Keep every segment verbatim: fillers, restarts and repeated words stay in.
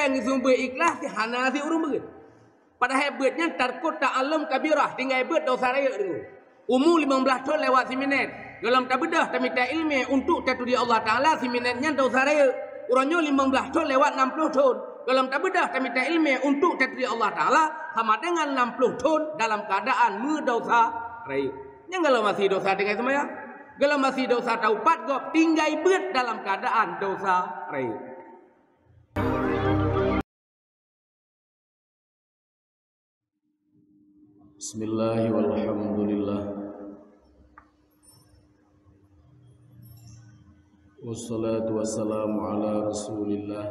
Nyang geuseumeubeuet ikhlas hana si ureuëng beuet. Padahai beuet nyan tarkut ta'allum kabirah, tinggai beuet dosa rayeuk deungoe. Umu limong blaih thon lewat siminan, gohlom tabeudôh tamita iéleumé untuk taturi Allah Taala, siminan nyan dosa rayeuk. Uroe nyoe limong blaih thon lewat nam ploh thon, gohlom tabeudôh tamita iéleumé untuk taturi Allah Taala, sama dengan nam ploh thon dalam keuadaan meudosa rayeuk. Nyang gohlom asie dosa tinggai seumayang, gohlom asie dosa taupat gob tinggai beuet dalam keuadaan dosa rayeuk. Bismillah walhamdulillah. Wassalatu wassalamu ala Rasulillah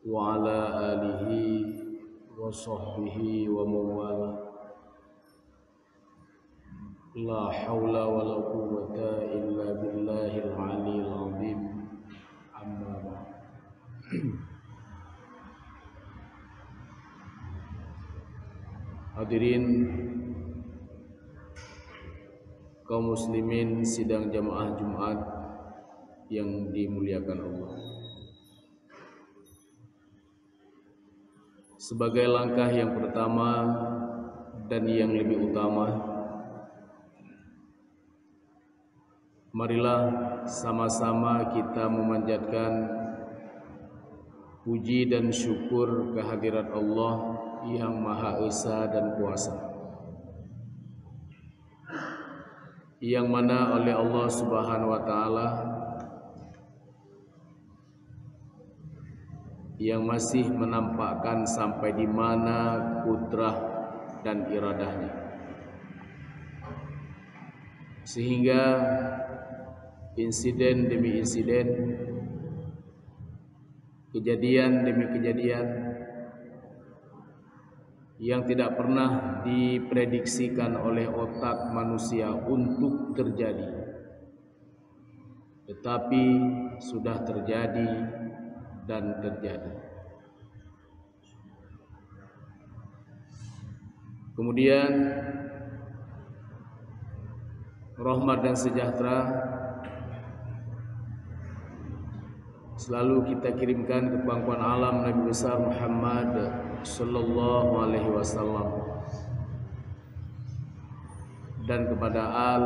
wa ala alihi wa sahbihi wa mawala. La haula wa la quwwata illa billahil aliyil azim. Amma ba'd. Hadirin kaum muslimin sidang jamaah Jumat yang dimuliakan Allah. Sebagai langkah yang pertama dan yang lebih utama, marilah sama-sama kita memanjatkan puji dan syukur kehadirat Allah yang Maha Esa dan Kuasa, yang mana oleh Allah Subhanahu wa Taala yang masih menampakkan sampai di mana kudrah dan iradahnya. Sehingga insiden demi insiden, kejadian demi kejadian yang tidak pernah diprediksikan oleh otak manusia untuk terjadi, tetapi sudah terjadi dan terjadi. Kemudian, rahmat dan sejahtera selalu kita kirimkan ke pangkuan alam Nabi besar Muhammad sallallahu alaihi wasallam dan kepada al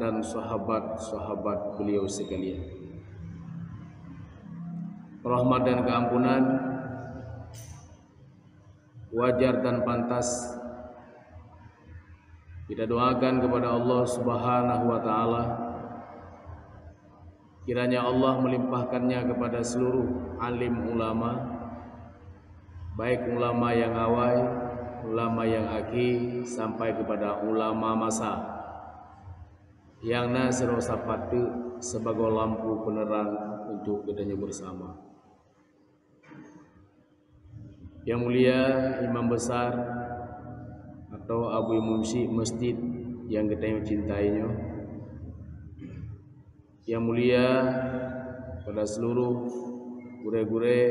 dan sahabat-sahabat beliau sekalian. Rahmat dan keampunan wajar dan pantas kita doakan kepada Allah Subhanahu wa Taala, kiranya Allah melimpahkannya kepada seluruh alim ulama, baik ulama yang awai, ulama yang akhir, sampai kepada ulama masa yang na sidroe sapat teuk sibagoe lampu peuneurang untuk geutanyoe beusama. Yang mulia Imam Besar atau Abu Imum Syik Masjid yang geutanyoe cintai nyoe, yang mulia pada seluruh gurée-gurée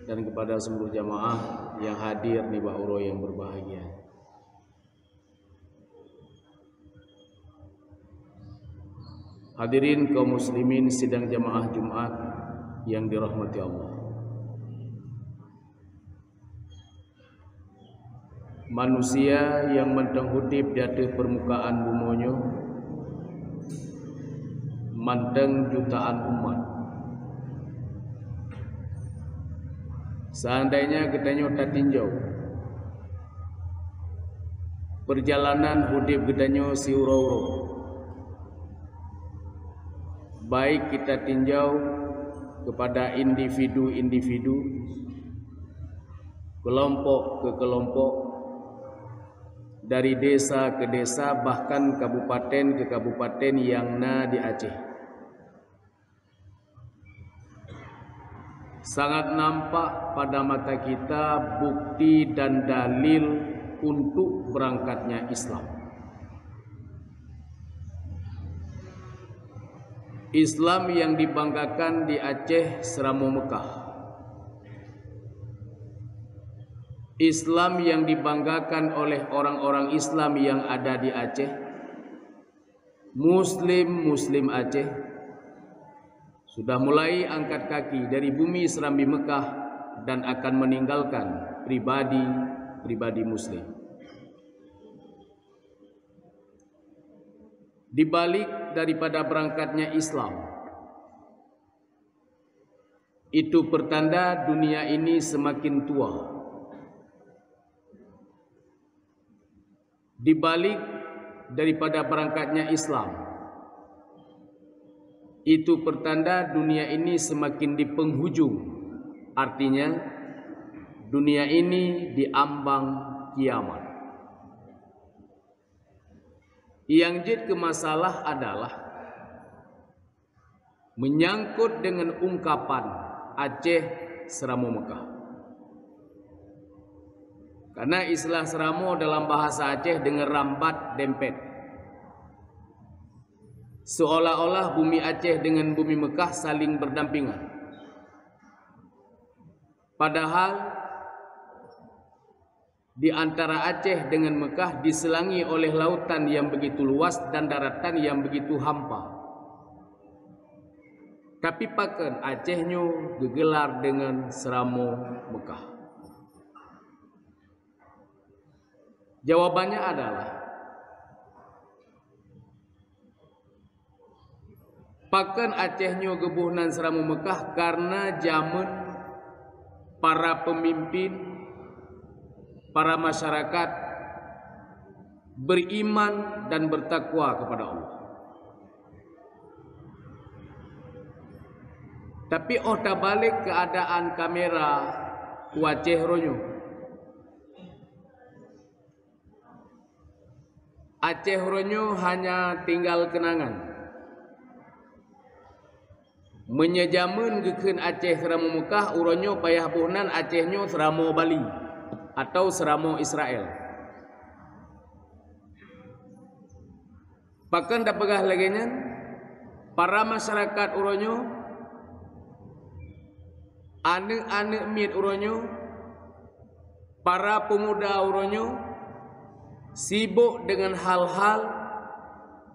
dan kepada seluruh jamaah yang hadir nibak uroe yang berbahagia. Hadirin kaum muslimin sidang jamaah Jumat yang dirahmati Allah. Manusia nyang mantong udeb di ateueh peurmukaan bumoe nyoe mantong jutaan umat. Seandainya geutanyoe tatinjau peurjalanan udeb geutanyoe siuroe-uroe, baik kita tinjau kepada individu-individu, kelompok ke kelompok, dari desa ke desa, bahkan kabupaten ke kabupaten nyang na di Aceh. Sangat nampak pada mata kita bukti dan dalil untuk berangkatnya Islam. Islam yang dibanggakan di Aceh Seuramoe Meukah. Islam yang dibanggakan oleh orang-orang Islam yang ada di Aceh, Muslim-Muslim Aceh, sudah mulai angkat kaki dari bumi Serambi Mekah dan akan meninggalkan pribadi-pribadi Muslim. Di balik daripada berangkatnya Islam, itu pertanda dunia ini semakin tua. Di balik daripada berangkatnya Islam, itu pertanda dunia ini semakin di penghujung. Artinya, dunia ini di ambang kiamat. Yang jeuet keu masalah adalah menyangkut dengan ungkapan Aceh Seuramoe Meukah. Karena istilah seuramoe dalam bahasa Aceh dengan rambat dempet. Seolah-olah bumi Aceh dengan bumi Meukah saling berdampingan. Padahal di antara Aceh dengan Meukah diselangi oleh lautan yang begitu luas dan daratan yang begitu hampa. Tapi pakon Aceh nyoe geugelar dengan Seuramoe Meukah? Jawabannya adalah, pakon Aceh nyoe geuboh nan Seuramoe Meukah? Karena jameun para pemimpin, para masyarakat beriman dan bertakwa kepada Allah. Tapi óh tabalek keuadaan kamera u Aceh uroe nyoe, Aceh uroe nyoe hanya tinggal kenangan. Meunyoe jameun geukheun Aceh Seuramoe Meukah, uroe nyoe payah boh nan Aceh nyoe Seuramoe Bali atau Seuramoe Israel. Pakon tapeugah lagée nyan? Para masyarakat uroe nyoe, aneuëk-aneuëk miet uroe nyoe, para pemuda uroe nyoe sibok dengan hal-hal,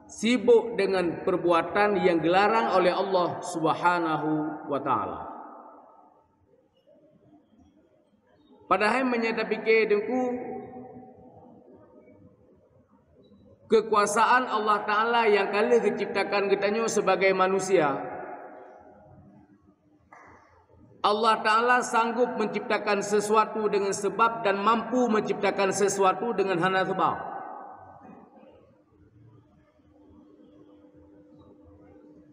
sibok dengan perbuatan yang geularang oleh Allah Subhanahu wa Ta'ala. Padahai meunyoe tapike Teungku, keukuasaan Allah Ta'ala nyang ka lheueh geuciptakan geutanyoe sibagai manusia, Allah Ta'ala sanggup menciptakan sesuatu dengan sebab dan mampu menciptakan sesuatu dengan hana sebab.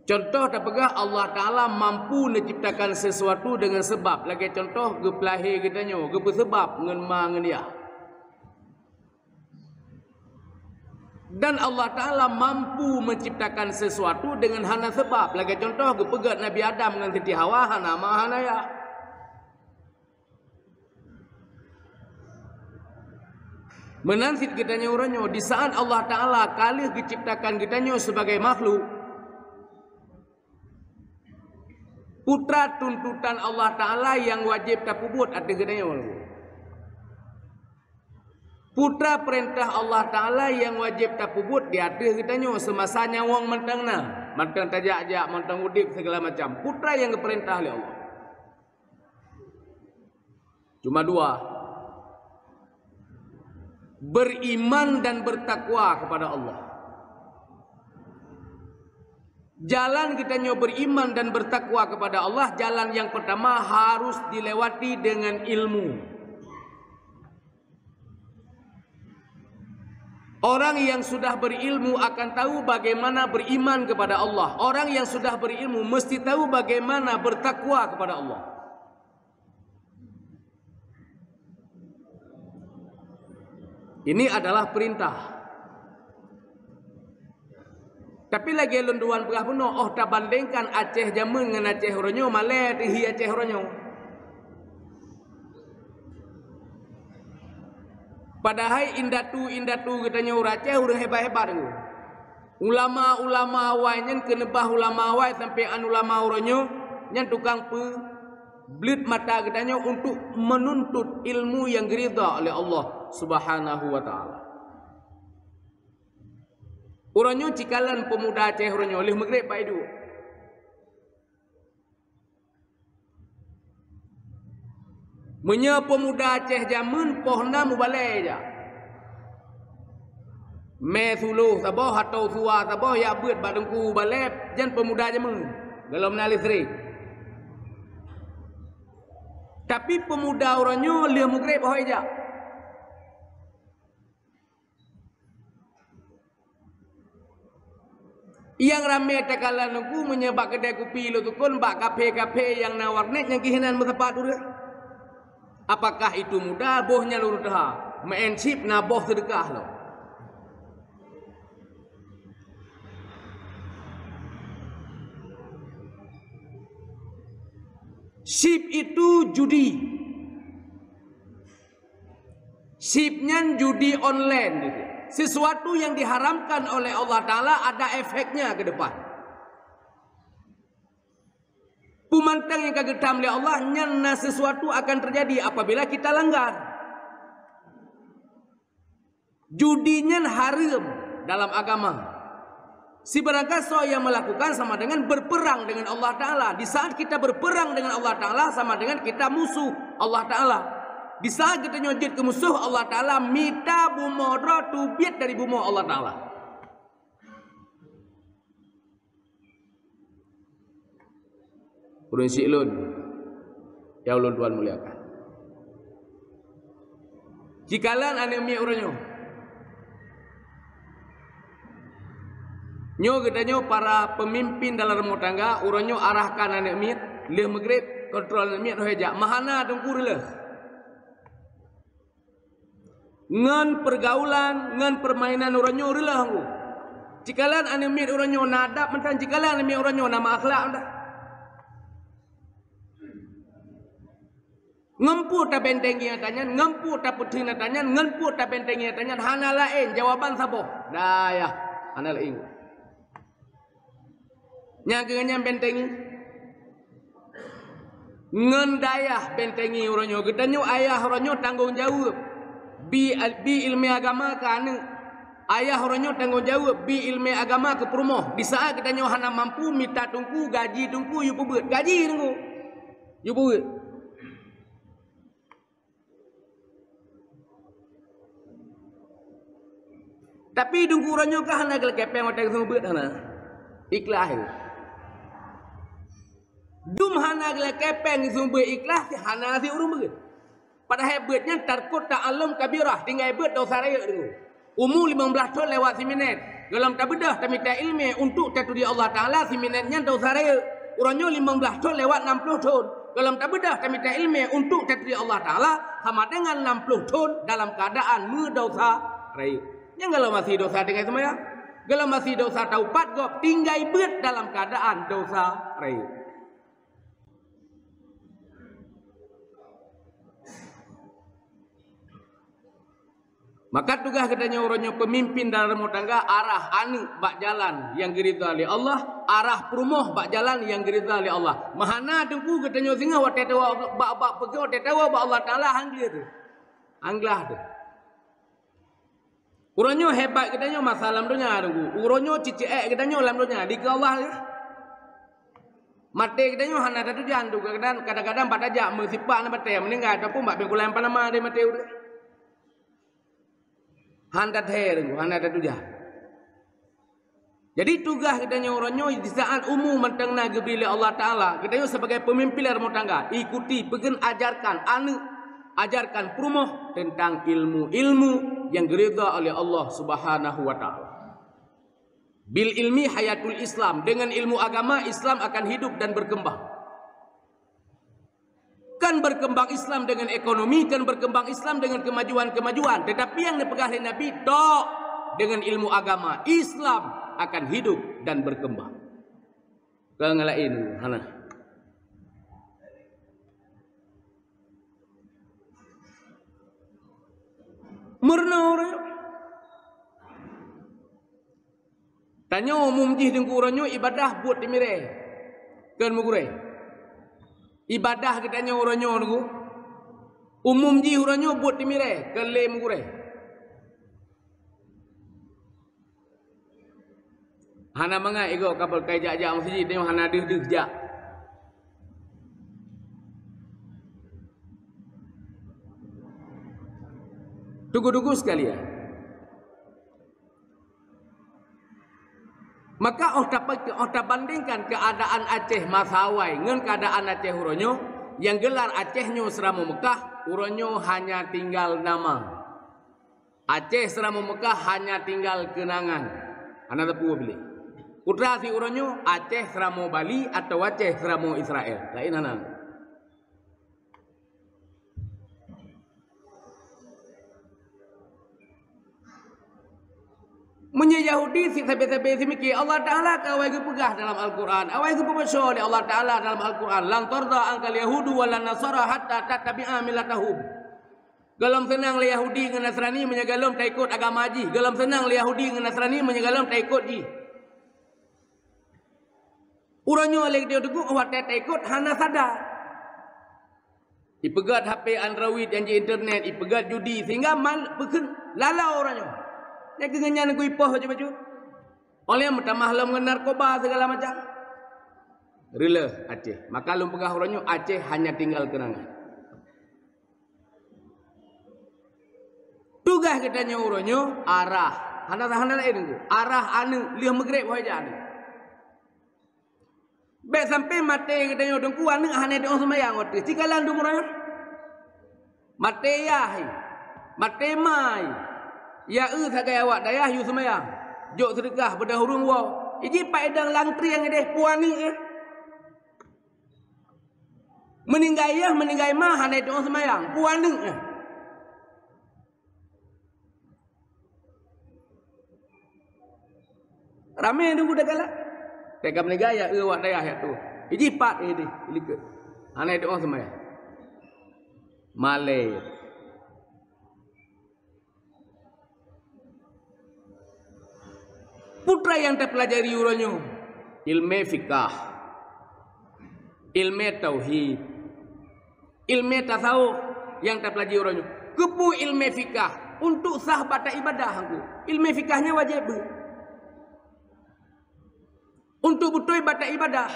Contoh tapeugah, Allah Ta'ala mampu neuciptakan sesuatu dengan sebab. Lagée contoh, geupeulahé geutanyoe, geupeuseubab ngon ma ngon yah. Dan Allah Ta'ala mampu menciptakan sesuatu dengan hana sebab. Lagée contoh, geupeugét Nabi Adam ngon Siti Hawa hana ma hana yah. Meunan cit geutanyoe uroe nyoe, di saat Allah Ta'ala ka lheueh geuciptakan geutanyoe sibagai makhluk, peue treuk tuntutan Allah Ta'ala nyang wajéb tapeubuet ateueh geutanyoe? Peue treuk peurintah Allah Ta'ala nyang wajéb tapeubuet di ateueh geutanyoe seumasa nyawöng mantong na, mantong tajak-jak, mantong udeb, segala macam? Peue treuk nyang geupeurintah lé Allah? Cuma dua. Beriman dan bertakwa kepada Allah. Jalan geutanyoe beriman dan bertakwa kepada Allah, jalan yang pertama harus dilewati dengan ilmu. Orang yang sudah berilmu akan tahu bagaimana beriman kepada Allah. Orang yang sudah berilmu mesti tahu bagaimana bertakwa kepada Allah. Ini adalah perintah. Tapi lagée lôn tuan peugah bunoe, óh tabandengkan Aceh jameun ngon Aceh uroe nyoe, malée teuh hi Aceh uroe nyoe. Padahai indatu-indatu geutanyoe ureuëng Aceh ureuëng hebat-hebat. Ulama-ulama awai nyan keuneubah ulama awai sampoe 'an ulama uroe nyoe, nyan tukang peu bleuet mata geutanyoe untuk menuntut ilmu nyang geuridha oleh Allah Subhanahu wa Ta'ala. Uroe nyoe cikalon peumuda Aceh uroe nyoe lheueh meugreb bak iduek. Meunyoe peumuda Aceh jameun poh na mubalée jak. Mè suloh saboh atau sua saboh jak beuet bak teungku balée, nyan peumuda jameun. Golom na listrik. Tapi peumuda uroe nyoe lheueh mugreb hôi jak. Nyang ramé takalon teungku meunyoe bak keudè kupi lôn tukon bak kafe-kafe nyang na warnet nyang keuh hana meusapat ureuëng. Apakah itu muda? Boh nyan ureuëng teuha. Meu'en chip na boh seudeukah lom. Chip itu judi. Chip nyan judi online. Sesuatu yang diharamkan oleh Allah Ta'ala ada efeknya ke depan. Peumantang nyang ka geutam lé Allah nyan na sesuatu akan terjadi apabila kita langgar. Judi nyan hareuem dalam agama. Sibarangkasoe yang melakukan sama dengan berperang dengan Allah Ta'ala. Di saat kita berperang dengan Allah Ta'ala, sama dengan kita musuh Allah Ta'ala. Di saat geutanyoe jeuet keu musoh Allah Ta'ala, mita bumoe droe teubiet dari bumoe Allah Ta'ala. Ureuëng syiek lôn, nyang ulôn tuan muliakan. Jikalon aneuëk miet uroe nyoe. Nyoe geutanyoe para peumimpin dalam rumoh tangga, uroe nyoe arahkan aneuëk miet, lheueh meugreb, kontrol aneuëk miet, hôi jak. Meuhana teungku reuloh. Ngon peurgaulan, ngon peurmainan uroe nyoe reuloh teungku. Jikalon aneuëk miet uroe nyoe na adab mantong, jikalon aneuëk miet uroe nyoe na meuakhlak mantong. Ngon peue tabentengi ata nyan, ngon peue tapeutheun ata nyan, ngon peue tabentengi ata nyan, hana laén, jawaban saboh. Dayah, hana laén. Nyang keu nyan bentengi. Ngon dayah bentengi uroe nyoe. Geutanyoe ayah uroe nyoe tanggong jaweueb. Bi, bi ileumèe agama keu aneuëk. Ayah uroe nyoe tanggong jaweueb bi ileumèe agama keu peurumoh. Di saat geutanyoe hana mampu mita teungku, gaji teungku, yue peubeuet. Gaji teungku. Yue peubeuet. Tapi teungku uroe nyoe ka hana geulakèe péng watèe geuseumeubeuet hana. Ikhlas. Dum hana geulakèe péng geuseumeubeuet ikhlas, hana sit ureuëng beuet. Padahai beuet nyan tarkut ta'allum kabirah, tinggai beuet dosa rayeuk teungku. Umu limong blaih thon lewat siminet. Golom tabeudôh tamita ileumèe untuk taturi Allah Ta'ala, siminet nyan dosa rayeuk. Uroe nyoe limong blaih thon lewat nam ploh thon. Golom tabeudôh tamita ileumèe untuk taturi Allah Ta'ala, sama dengan nam ploh thon dalam keadaan meudosa rayeuk. Nyang golom masih dosa tinggai seumayang. Golom masih dosa taupat gob tinggai beuet dalam keadaan dosa rayeuk. Maka tugaih geutanyoe uroe nyoe peumimpin dalam rumoh tangga, arah aneuëk bak jalan nyang geuridha lé Allah, arah peurumoh bak jalan nyang geuridha lé Allah. Meuhana teungku geutanyoe singoh watèe tawoe bak, bak peugah watèe tawoe bak Allah Ta'ala han gleh teuh. Han glah teuh. Uroe nyoe hebat geutanyoe masa lam donya teungku. Uroe nyoe cicék geutanyoe lam donya dikeue Allah ya. Maté geutanyoe hana tatujan teungku, kadang-kadang bak tajak meusipak na batèe meuninggai ataupun bak bengkulan Panama deh maté ureuëng. Han tathèe teungku, hana tatujan. Jadi tugaih geutanyoe uroe nyoe di saat umu mantong na geubri lé Allah Ta'ala, geutanyoe sebagai peumimpin lam rumoh tangga, ikuti, peugén ajarkan aneuëk, ajarkan peurumoh tentang ilmu-ilmu nyang geuridha oleh Allah Subhanahu wa Ta'ala. Bil ilmi hayatul Islam, dengan ilmu agama Islam akan hidup dan berkembang. Kan berkembang Islam dengan ekonomi, kan berkembang Islam dengan kemajuan-kemajuan. Tetapi nyang dipeugah lé Nabi, tok dengan ilmu agama, Islam akan hidup dan berkembang. Keu nyang laén hana. Meurunoe. Tanyoe umum jih teungku uroe nyoe ibadah buet teumirée, keu meugurée. Ibadah geutanyoe uroe nyoe teungku, umum jih uroe nyoe buet teumirée, keu lé meugurée. Hana mangat igoe ka peukai jak-jak meuseujid, tanyoe hana deuh-deuh jak. Teungku-teungku sekalian, maka óh tapa-, óh tabandingkan keuadaan Aceh masa awai ngon keuadaan Aceh uroe nyoe, nyang geular Aceh nyoe Seuramoe Meukah, uroe nyoe hanya tinggal nama. Aceh Seuramoe Meukah hanya tinggal keunangan. Hana teupeu biléh. Peue teuma si uroe nyoe, Aceh Seuramoe Bali atawa Aceh Seuramoe Israel. Laén hana. Meunyoe Yahudi si sabe-sabe si mike, Allah Taala ka awai geupeugah dalam Al-Quran, awai geupeubaca lé Allah Taala dalam Al-Quran, "Lan tarda ankal yahudu wa lan nasara hatta tattabi'a millatahum." Gohlom seunang lé Yahudi ngon Nasrani meunyoe gohlom taikot agama jih. Gohlom seunang lé Yahudi ngon Nasrani meunyoe gohlom taikot jih. Uroe nyoe lé geutanyoe teungku watée taikot hana sadar. Ipeugét H P Android nyang ji internet, ipeugét judi, sehingga mal peukheun lalau uroe nyoe. Nyang keu nyan geuipoh bacut-bacut. Óh lheueh meutamah lom ngon narkoba segala macam. Reuloh Aceh. Maka lôn peugah uroe nyoe Aceh hanya tinggal keunangan. Tugaih geutanyoe uroe nyoe arah. Hana, hana laén teungku. Arah aneuëk lheueh meugreb ho jak aneuëk. Bék sampai maté geutanyoe teungku aneuëk hana teuôh seumayang watée. Cikalan dum uroe nyoe. Maté yah, maté mai. Ya eu sagai awak dayah yue seumayang. Jok seudeukah beudah ureuëng woe. Iji paidang langtrieng ideh puani eh. Meuninggai yah, meuninggai ma hana teuôh seumayang. Puani eh. Ramé teungku tagalak. Teuka meuninggai ya eu awak dayah ya tu. Iji pat eh deh, likot. Hana teuôh seumayang. Malée. Peue nyang tapeulajari uroe nyoe? Ilmu fikah, ilmu tauhid, ilmu tasawuf nyang tapeulajari uroe nyoe. Keupeue ilmu fikah? Untuk sah bak ibadah teungku. Ilmu fikah nyan wajéb beuh. Untuk beutôi bak ibadah.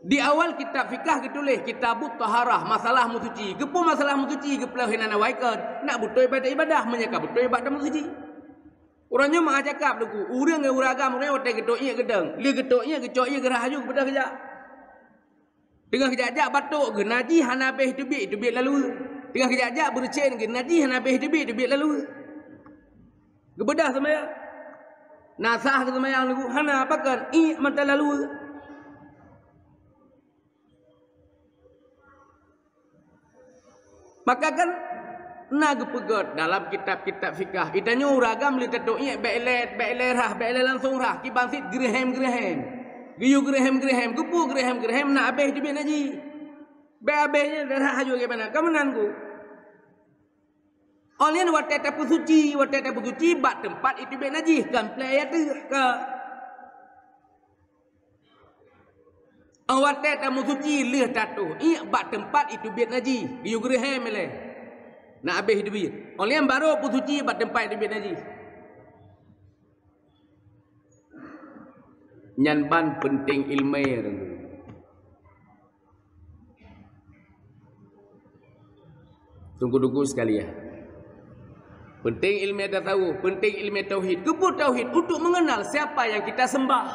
Di awal kitab fikah geutuléh Kitabut Taharah, masalah meusuci. Keupeue masalah meusuci geupeuleueh inan awai kon? Nak beutôi bak ibadah, meunyoe ka beutôi bak meusuci. Uroe nyoe meu'ah cakap teungku, ureuëng ngon ureuëng agam uroe nyoe watée geutok iék geudong, lheueh geutok iék geucok iék geurhah aju geupeugah geujak. Teungoh geujak-jak batok geuh najih hana abéh teubiet, teubiet lalu. Teungoh geujak-jak beureucén geuh najih hana abéh teubiet, teubiet lalu. Geubeudôh seumayang. Na sah keu seumayang teungku hana pakon iék mata lalu. Maka kan na geupeugét dalam kitab-kitab fikah, geutanyoe ureuëng agam lé tatok iék bék lé, bék lé rhah, bék lé langsong rhah, kiban cit geureuhem-geureuhem. Geuyue geureuhem-geureuhem, keupeue geureuhem-geureuhem na abéh teubiet najih. Bék abéh nyan rhah aju bagaimana? Ka meunan ku. Óh lheueh watée tapeusuci, watée tapeusuci bak teumpat iteubiet najih, kon plek ateueh ka. Óh watée tameusuci lheueh tatoh iék bak teumpat iteubiet najih, geuyue geureuhem ilée. Na abéh teubiet. Óh lheueh barô peusuci bak teumpat iteubiet najih. Nyan ban peunteng iéleumé. Teungku-teungku sekalian, peunteng iéleumé tasawuf, peunteng iéleumé tauhid. Keupeue tauhid? Untuk mengenal siapa yang kita sembah.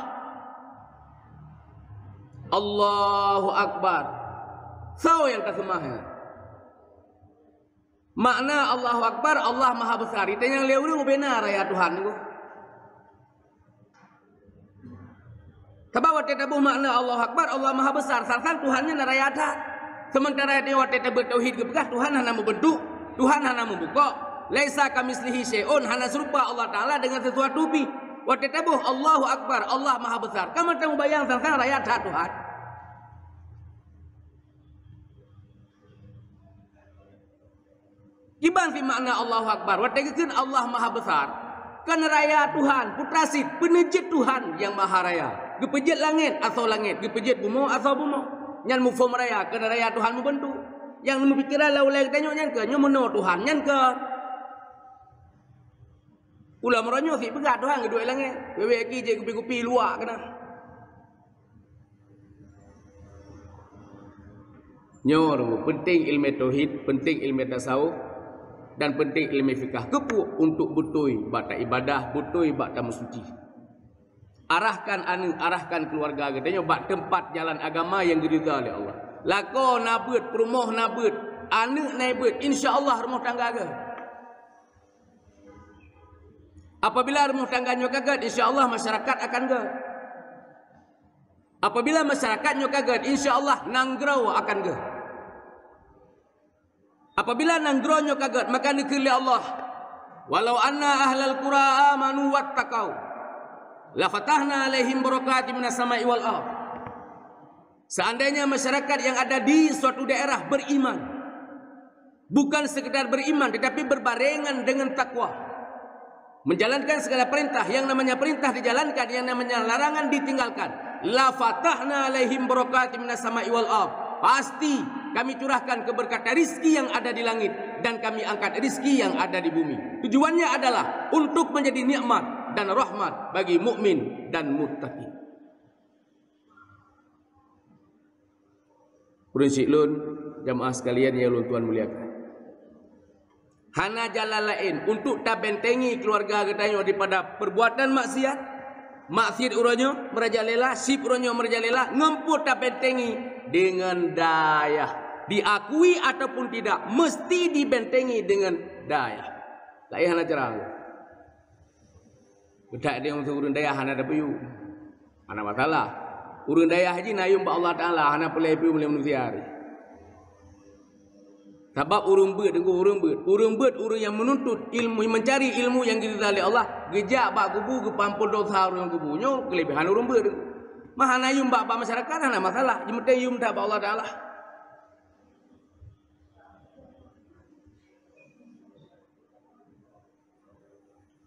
Allahu Akbar. Soe nyang taseumah nyan? Makna Allahu Akbar, Allah Maha Besar. Itanyong lé ureuëng ubena raya Tuhan tu. Sabab watée taboh makna Allahu Akbar, Allah Maha Besar, sang-sang Tuhan nyan raya that. Sementara di watée tabeuet tauhid geupeugah Tuhan hana meubeuntuk, Tuhan hana meubukok, laisa kamitslihi syai'un, hana seurupa Allah Taala dengan sesuatu pih. Watée taboh Allahu Akbar, Allah Maha Besar, ka mantong mubayang sang-sang raya that Tuhan. Kiban cit makna Allahu Akbar, watée geukheun Allah Maha Besar, kon raya Tuhan, putra cit, peuneujeuet Tuhan nyang Maha Raya. Geupeujeuet langét asoe langét, geupeujeuet bumoe asoe bumoe. Nyan muphom raya, kon raya Tuhan meubeuntuk. Nyang meupikéran lam ulée geutanyoe nyan kon, nyoe meunoe Tuhan, nyan kon. Ulôn meuronyuh cit peugah Tuhan geuduek langét, wéwék ki jeuet kupi-kupi luwak keunan. Nyoe peunteng ilmu tauhid, peunteng ilmu tasawuf, dan peunteng ilmu fikah. Keupeue? Untuk beutôi bak taibadah, beutôi bak tameusuci. Arahkan aneuk, arahkan keuluwarga geutanyoe bak teumpat jalan agama nyang geuridha lé Allah. Lakoe na beuet, peurumoh na beuet, aneuk na beuet, insya Allah rumoh tangga geuh. Apabila rumoh tangga nyoe ka gét, insya Allah masyarakat akan gét. Apabila masyarakat nyoe ka gét, insya Allah nanggroe akan gét. Apabila nanggroe nyoe ka gét, maka neukheun lé Allah, "Walau anna ahlal qura amanu wattaqau, lafatahna alaihim barakatim minas sama'i wal ardh." Seandainya masyarakat yang ada di suatu daerah beriman, bukan sekedar beriman, tetapi berbarengan dengan takwa, menjalankan segala perintah, yang namanya perintah dijalankan, yang namanya larangan ditinggalkan, "Lafatahna alaihim barakatim minas sama'i wal ardh." Pasti Kami curahkan keberkatan rizki yang ada di langit dan Kami angkat rizki yang ada di bumi. Tujuannya adalah untuk menjadi nikmat dan rahmat bagi mukmin dan muttaqin. Ureuëng syik lôn, jamaah sekalian yang lôn tuan muliakan. Hana jalan laén untuk tabentengi keuluwarga geutanyoe daripada perbuatan maksiat. Maksiat uroe nyoe meurajalela, syiek uroe nyoe meurajalela, ngon peue tabentengi? Dengan dayah. Diakui ataupun tidak, mesti dibentengi dengan dayah. Laén hana cara. Beutak di ureuëng dayah hana tapiyu. Hana masalah. Ureuëng dayah jih na yuem bak Allah Taala, hana peureulée piyu lé manusia. Sabab ureuëng beuet, ureuëng beuet, ureuëng beuet, ureuëng nyang meununtut ilmu, mencari ilmu nyang geuridha lé Allah, geujak bak kubu, geupampol dosa ureuëng kubu. Nyoe keulebihan ureuëng beuet. Mah hana yuem bak, bak masyarakat, hana masalah. Nyang penting yuem that bak Allah Taala.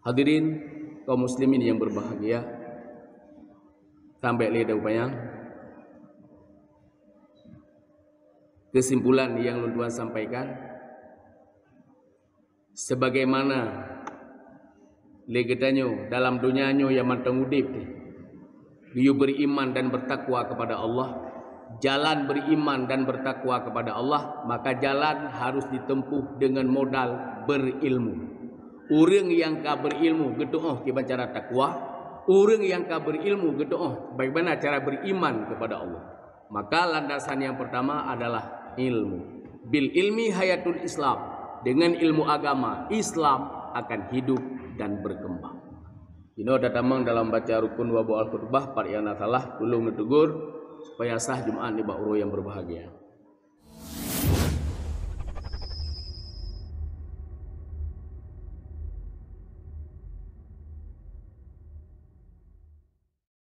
Hadirin kaum muslimin yang berbahagia, sampai lé dah upaya. Kesimpulan yang lôn tuan sampaikan, sebagaimana lé geutanyoe dalam donya nyoe nyang mantong udeb, geuyue beriman dan bertakwa kepada Allah, jalan beriman dan bertakwa kepada Allah, maka jalan harus ditempuh dengan modal berilmu. Ureuëng nyang ka berilmu geutuoh kiban cara takwa, ureuëng nyang ka berilmu geutuoh bagaimana cara beriman kepada Allah. Maka landasan yang pertama adalah ilmu. Bil ilmi hayatul Islam. Dengan ilmu agama, Islam akan hidup dan berkembang. Inoe tatamong dalam baca rukun dua buah al-khutbah, pat nyang na salah, tulông neutegur, supaya sah Jumaat nibak uroe nyang berbahagia.